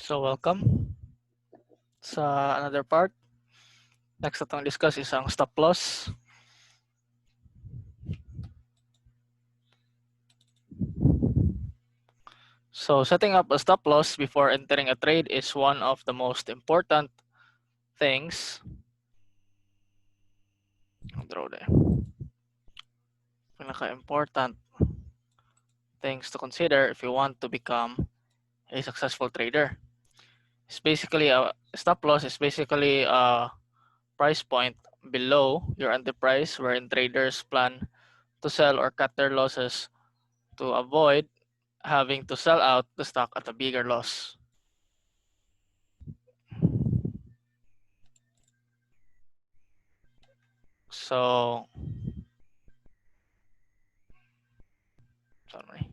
So welcome sa another part. Next atong discuss is ang stop loss. So setting up a stop loss before entering a trade is one of the most important things. Draw there. Pinaka-important things to consider if you want to become a successful trader. It's basically a stop loss is basically a price point below your entry price wherein traders plan to sell or cut their losses to avoid having to sell out the stock at a bigger loss. So, sorry.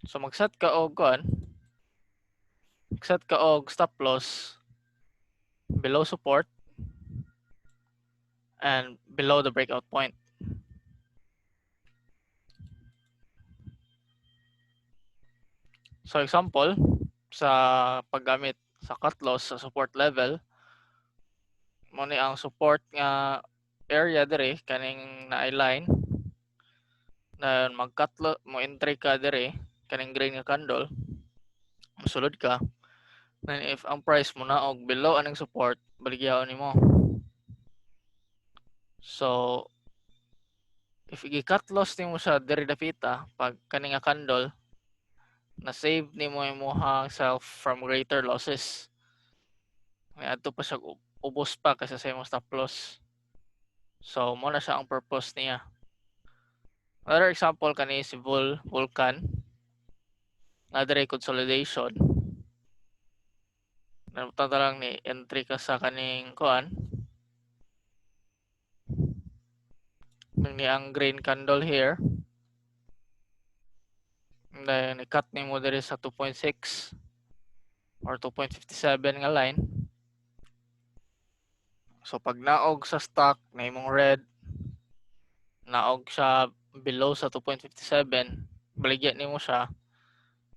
So mag-set ka og kuan, mag-set ka og stop loss below support and below the breakout point. So example, sa paggamit sa cut loss sa support level, mo ni ang support nga area diri kaning naay line na mag cut loss mo entry ka diri kaning green nga candle, mosulod ka. Then if ang price mo naog below aning support, baligyaon nimo. So if i-cut loss nimo siya diri dapita pag kani nga candle, na save nimo imong self from greater losses. May adto pa siya ubos pa kaysa sa imong stop loss. So mo na siya ang purpose niya. Another example kani si Vulcan. Another consolidation. Nabutang lang ni entry ka sa kaning kuan. Ni ang green candle here. And then i-cut nimo diri sa 2.6 or 2.57 nga line. So pag naog sa stock na imong red, naog siya below sa 2.57, baligya nimo siya.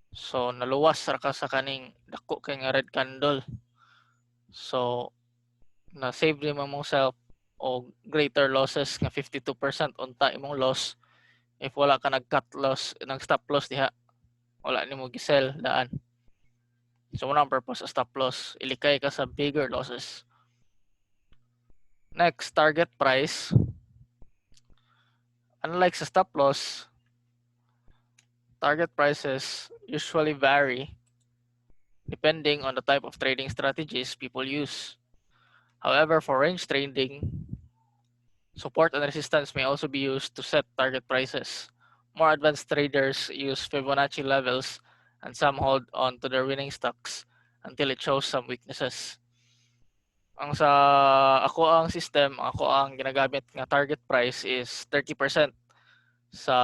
So naluwas ra ka sa kaning dako kay nga red candle. So na save nimo imong self og greater losses nga 52% unta imong loss if wala ka nag-cut loss, nag-stop loss diha. Wala nimo gi-sell daan. So mao na ang purpose sa stop loss, ilikay ka sa bigger losses. Next, target price. Unlike sa stop loss, target prices usually vary depending on the type of trading strategies people use. However, for range trading, support and resistance may also be used to set target prices. More advanced traders use Fibonacci levels and some hold on to their winning stocks until it shows some weaknesses. Ang sa ako ang system, ako ang ginagamit nga target price is 30% sa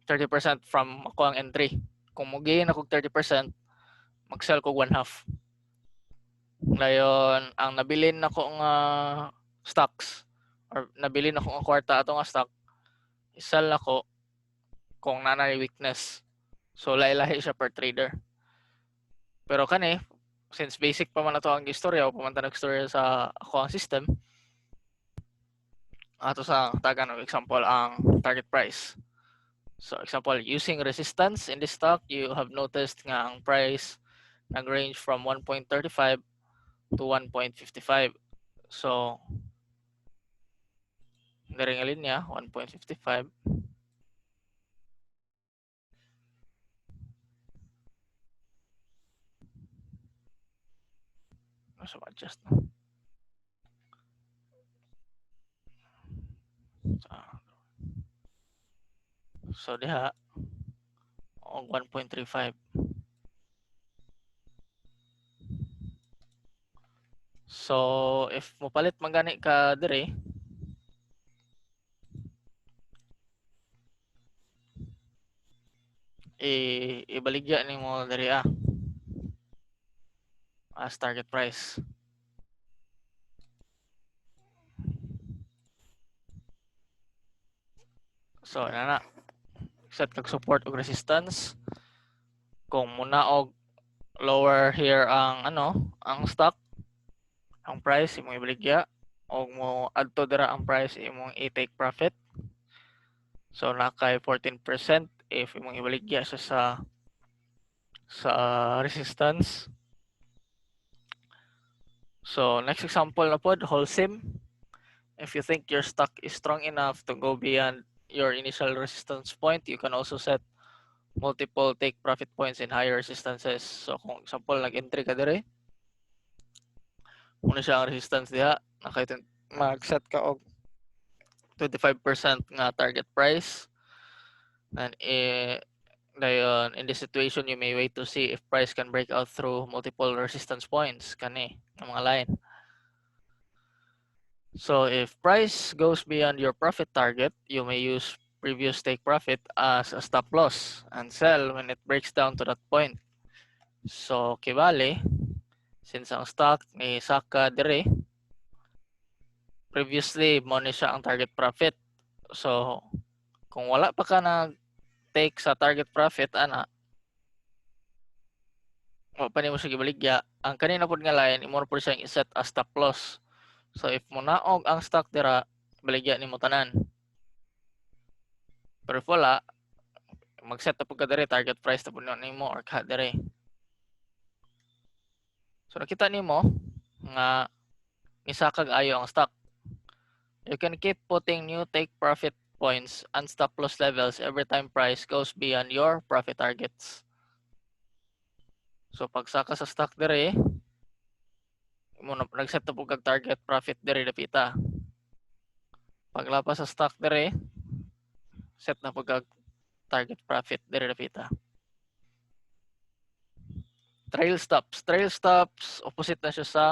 30% from ako ang entry. Kung mo-gain ako 30%, mag-sell ko one half. Ngayon, ang nabilin nako nga stocks or nabilin ako nga kwarta ato nga stock, i-sell nako kung naa weakness. So lahi-lahi siya per trader. Pero kani, since basic pa man ato ang istorya o pa man ta nag-istorya sa ako ang system, ato sa tagan og example ang target price. So example, using resistance in this stock, you have noticed nga ang price nag-range from 1.35 to 1.55. So diri nga linya 1.55. So adjust no. So diha og 1.35. So if mopalit man gani ka diri, ibaligya nimo diri as target price. So na set kag support og resistance. Kung munaog Lower here ang ano, ang stock, ang price imong ibaligya og mo adto dira ang price, imong i-take profit. So naa kay 14% if imong ibaligya siya sa resistance. So next example na pod, Holcim. If you think your stock is strong enough to go beyond your initial resistance point, you can also set multiple take profit points in higher resistances. So kung example nag-entry ka dire, muna siya ang resistance diha, nakay mag-set ka og 25% nga target price. And dayon in this situation, you may wait to see if price can break out through multiple resistance points, kani nga mga line. So if price goes beyond your profit target, you may use previous take profit as a stop loss and sell when it breaks down to that point. So kibali, since ang stock ni saka dire, previously mao ni siya ang target profit. So kung wala pa ka nag take sa target profit ana, wa pa nimo siya gibaligya, ang kanina pod nga line imo pod siyang i-set as stop loss. So if monaog ang stock dira, baligya nimo tanan. Pero if wala, mag-set na pud ka diri, target price na pud nimo or ka diri. So nakita nimo nga misakag ayo ang stock. You can keep putting new take profit points and stop loss levels every time price goes beyond your profit targets. So pagsaka sa stock diri, mo na nag-set na pud kag target profit diri dapita. Paglapas sa stock diri, set na pud kag target profit diri dapita. Trail stops. Trail stops, opposite na siya sa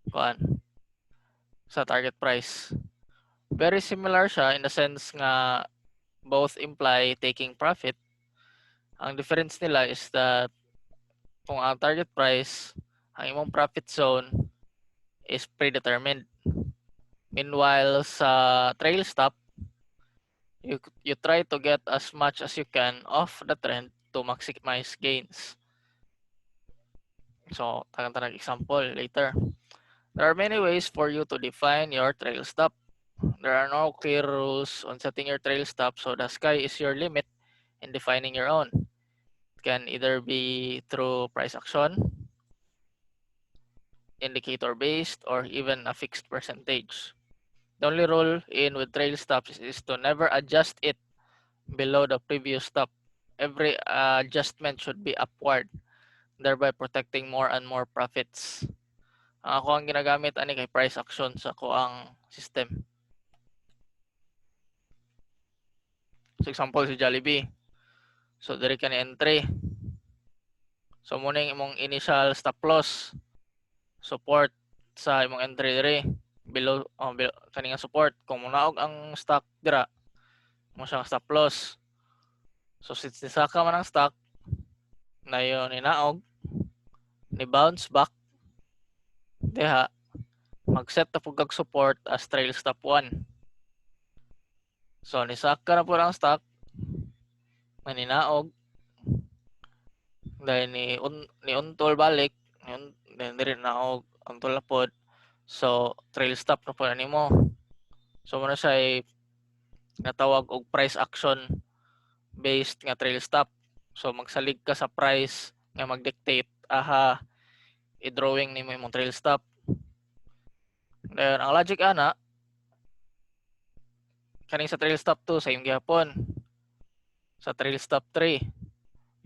kuan, sa target price. Very similar siya in the sense nga both imply taking profit. Ang difference nila is that kung ang target price, ang imong profit zone is predetermined. Meanwhile, sa trail stop, you try to get as much as you can off the trend to maximize gains. So, tagang example later. There are many ways for you to define your trail stop. There are no clear rules on setting your trail stop, so the sky is your limit in defining your own. It can either be through price action, indicator based, or even a fixed percentage. The only rule in with trail stops is to never adjust it below the previous stop. Every adjustment should be upward, thereby protecting more and more profits. Ang ako ang ginagamit ani kay price action sa ako ang system. So example si Jollibee. So diri ka ni entry. So mao ning imong initial stop loss, support sa imong entry diri below, oh, below kani nga support. Kung munaog ang stock dira, mao siyang stop loss. So since nisaka man ang stock nayon, ninaog, ni bounce back diha, mag-set na pud kag support as trail stop 1. So nisaka na pud ang stock, maninaog, dahil ni untol balik ni un, then diri naog, untol na pod. So trail stop na pod nimo. So mao na siya natawag og price action based nga trail stop. So magsalig ka sa price nga mag-dictate aha i-drawing nimo imong trail stop. Then ang logic ana kaning sa trail stop 2, same gihapon sa trail stop 3.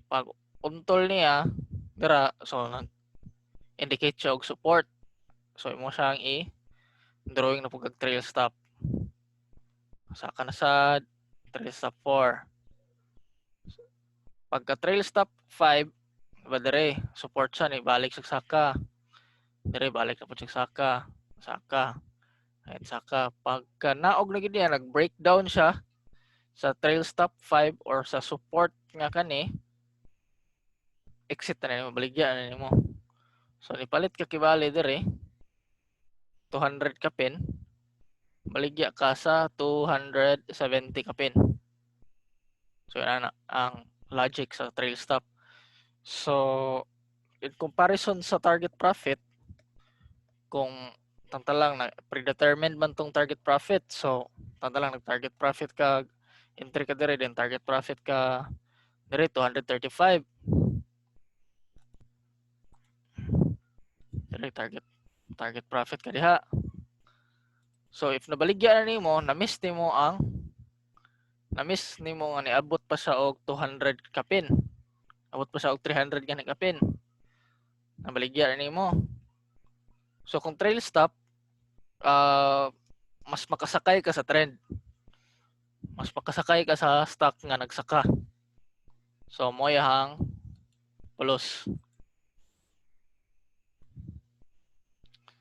Pag untol niya dira, so nag indicate siya og support, so imo siyang i drawing na pud kag trail stop. Saka na sa trail stop 4. Pagka trail stop 5 ba, dire support siya, ni balik sa saka dire, balik na pud siya, saka, saka. Ayun, saka pagka naog na gid niya, nag breakdown siya sa trail stop 5 or sa support nga kani, exit na nimo, baligya na nimo. So nipalit ka kibali dire 200 kapin, baligya ka sa 270 kapin. So ana ang logic sa trail stop. So In comparison sa target profit, kung tanta lang na predetermined man tong target profit, so tanta lang nag-target profit ka, entry ka dire, then target profit ka dire 235. Dire target profit ka diha. So if nabaligya na nimo, na-miss nimo nga niabot pa siya og 200 kapin. Abot pa siya og 300 gani kapin. Nabaligya na nimo. So kung trail stop, mas makasakay ka sa trend. Mas makasakay ka sa stock nga nagsaka. So mo iyang pulos.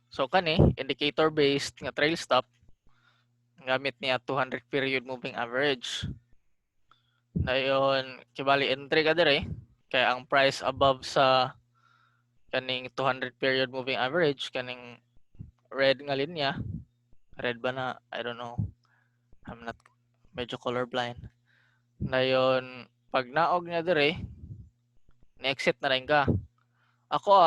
So kani indicator based nga trail stop, gamit niya 200 period moving average. Dayon kibali entry ka dire kay ang price above sa kaning 200 period moving average, kaning red nga linya. Red ba na? I don't know. I'm not, medyo colorblind. Dayon pag naog niya dire, ni-exit na rin ka. Ako,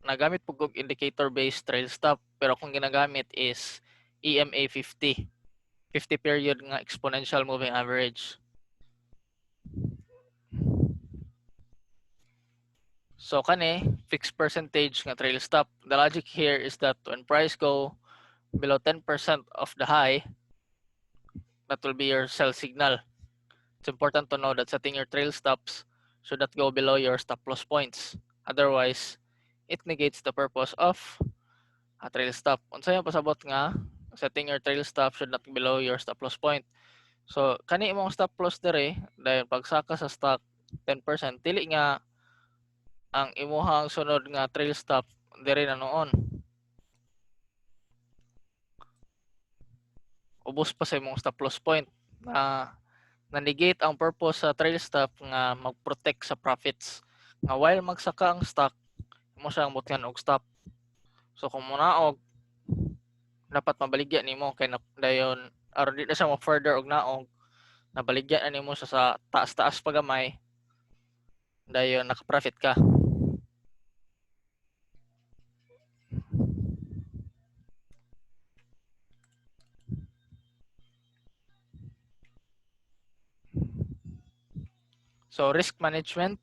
nagamit po og indicator based trail stop, pero akong ginagamit is EMA 50. 50 period nga exponential moving average. So kani fixed percentage nga trail stop. The logic here is that when price go below 10% of the high, that will be your sell signal. It's important to know that setting your trail stops should not go below your stop loss points. Otherwise, it negates the purpose of a trail stop. Unsa yung pasabot nga setting your trail stop should not below your stop loss point? So kani imong stop loss dire, dahil pagsaka sa stock 10%, dili nga ang imuhang sunod nga trail stop dire na noon. Ubos pa sa imong stop loss point na na-negate ang purpose sa trail stop nga mag-protect sa profits. Nga while magsaka ang stock, imo siyang butngan og stop. So kung munaog, dapat mabaligya nimo kay dayon aron di na siya mo further og naog, nabaligya na nimo siya sa taas-taas pa gamay, dayon naka-profit ka. So risk management.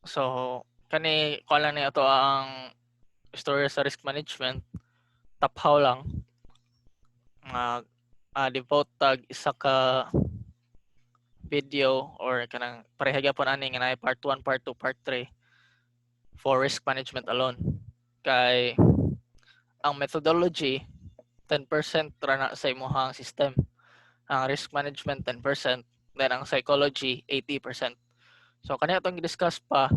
So kani ko lang ni ato ang istorya sa risk management. Taphaw lang nga devote tag isa ka video or kanang pareha gyapon ani nga naay part 1, part 2, part 3 for risk management alone. Kay ang methodology 10% ra na sa imong system. Ang risk management 10%, then ang psychology 80%. So kani atong gi-discuss pa,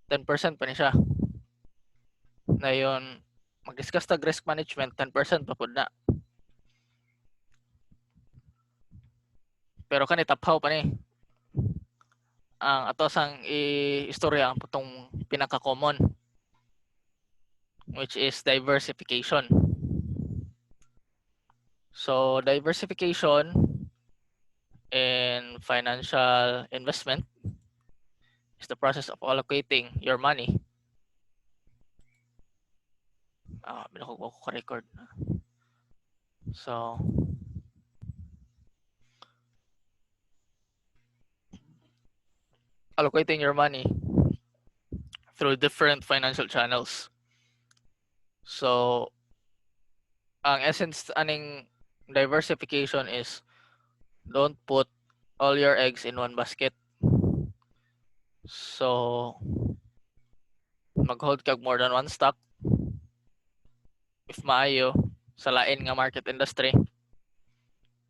10% pa ni siya. Ngayon mag-discuss tag risk management, 10% pa pud na. Pero kani taphaw pa ni. Ang ato sang i-istorya ang putong pinaka-common, which is diversification. So diversification in financial investment is the process of allocating your money. Binako ko record na. So allocating your money through different financial channels. So ang essence aning diversification is don't put all your eggs in one basket. So mag-hold kag more than one stock if maayo sa lain nga market industry.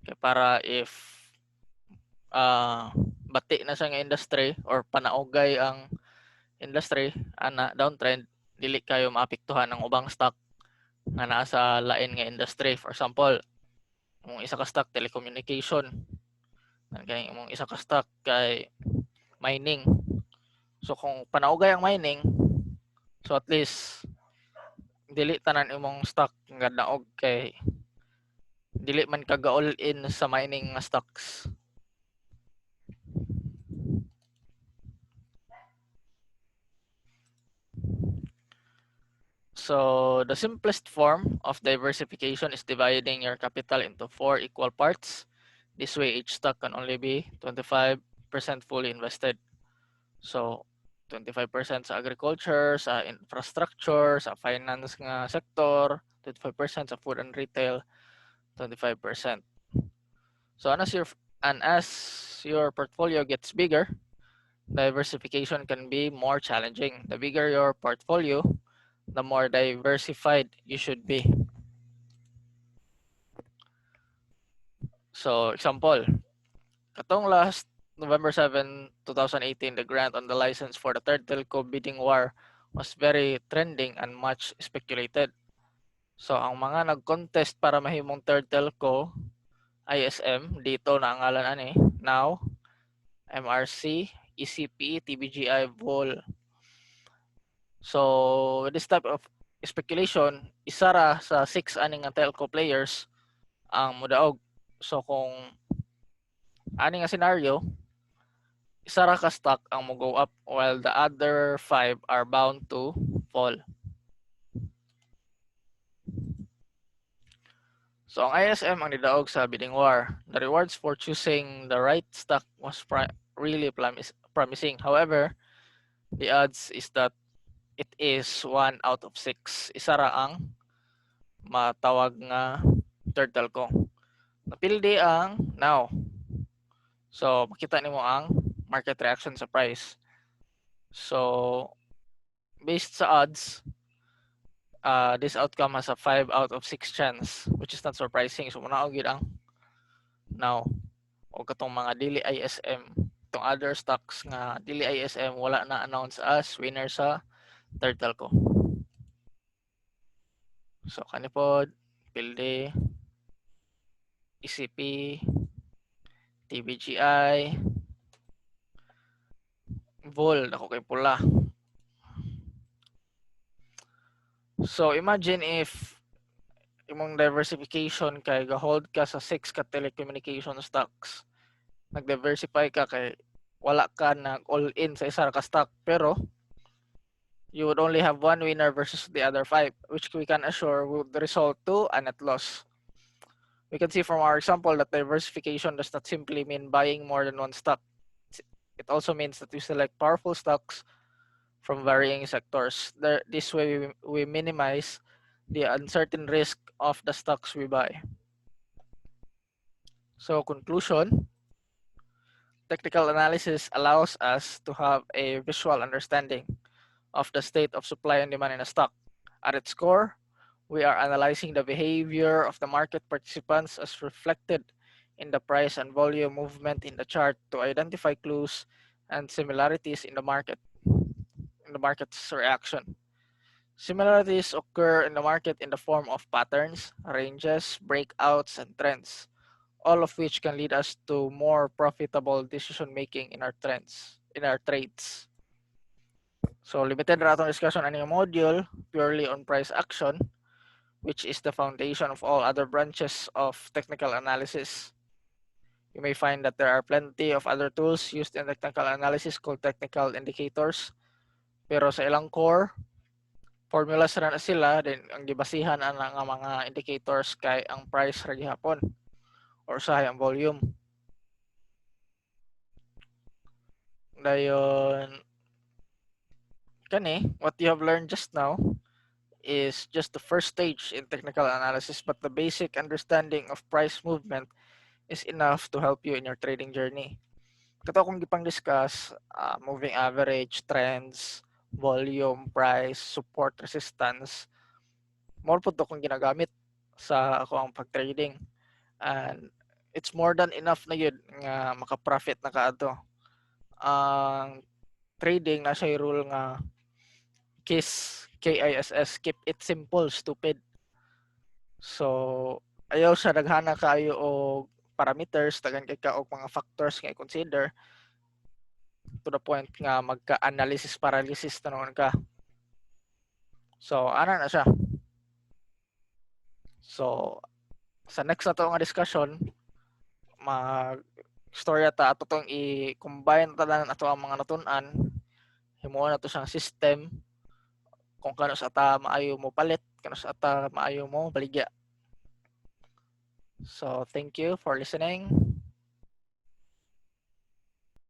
Kay para if bati na siya nga industry or panaugay ang industry ana downtrend, dili kayo maapektuhan ng ubang stock nga naa sa lain nga industry. For example, imong isa ka stock telecommunication, kay imong isa ka stock kay mining. So kung panaugay ang mining, so at least dili tanan imong stock nga naog kay dili man ka all in sa mining nga stocks. So the simplest form of diversification is dividing your capital into four equal parts. This way, each stock can only be 25% fully invested. So 25% sa agriculture, sa infrastructure, sa finance nga sector, 25% sa food and retail, 25%. So and as your portfolio gets bigger, diversification can be more challenging. The bigger your portfolio, the more diversified you should be. So example, katong last November 7, 2018, the grant on the license for the third telco bidding war was very trending and much speculated. So ang mga nag-contest para mahimong third telco, ISM, DITO na ang ngalan ani, Now, MRC, ECP, TBGI, VOL. So this type of speculation, isa ra sa six ani nga telco players ang mudaog. So kung ani nga scenario, isa ra ka stock ang mo go up while the other five are bound to fall. So ang ISM ang nidaog sa bidding war. The rewards for choosing the right stock was really promising. However, the odds is that it is 1 out of 6. Isa ra ang matawag nga third telco. Napildi ang Now. So makita nimo ang market reaction sa price. So based sa odds, this outcome has a 5 out of 6 chance, which is not surprising. So munaog gyud ang Now. O katong mga dili ISM, itong other stocks nga dili ISM, wala na announce as winner sa third telco. So kani pod, pildi, ECP, TBGI, VOL, dako kay pula. So imagine if imong diversification kay ga-hold ka sa 6 ka telecommunication stocks. Nag-diversify ka kay wala ka nag all in sa isa ka stock, pero you would only have one winner versus the other five, which we can assure would result to a net loss. We can see from our example that diversification does not simply mean buying more than one stock. It also means that we select powerful stocks from varying sectors. This way, we minimize the uncertain risk of the stocks we buy. So conclusion, technical analysis allows us to have a visual understanding of the state of supply and demand in a stock. At its core, we are analyzing the behavior of the market participants as reflected in the price and volume movement in the chart to identify clues and similarities in the market's reaction. Similarities occur in the market in the form of patterns, ranges, breakouts, and trends, all of which can lead us to more profitable decision making in our trades. So limited ra atong discussion ani nga module purely on price action, which is the foundation of all other branches of technical analysis. You may find that there are plenty of other tools used in technical analysis called technical indicators. Pero sa ilang core, formulas ra na sila, then ang gibasihan ana nga mga indicators kay ang price ra gihapon or usahay ang volume. Dayon kani, what you have learned just now is just the first stage in technical analysis, but the basic understanding of price movement is enough to help you in your trading journey. Kato akong gipang discuss, moving average, trends, volume, price, support, resistance. Mao pud to akong ginagamit sa akoang pag-trading. And it's more than enough na gyud nga maka-profit na ka ato. Ang trading na siya rule nga KISS, KISS, keep it simple, stupid. So, ayaw siya daghana kaayo og parameters, daghan kay ka og mga factors nga i-consider to the point nga magka-analysis paralysis na nuon ka. So, ana na siya. So, sa next na to nga discussion, mag storya ta ato tong i-combine tanan ato ang mga natun-an, himuon nato siyang system. Kung kanus-a ta maayo mo palit, kanus-a ta maayo mo baligya. So thank you for listening.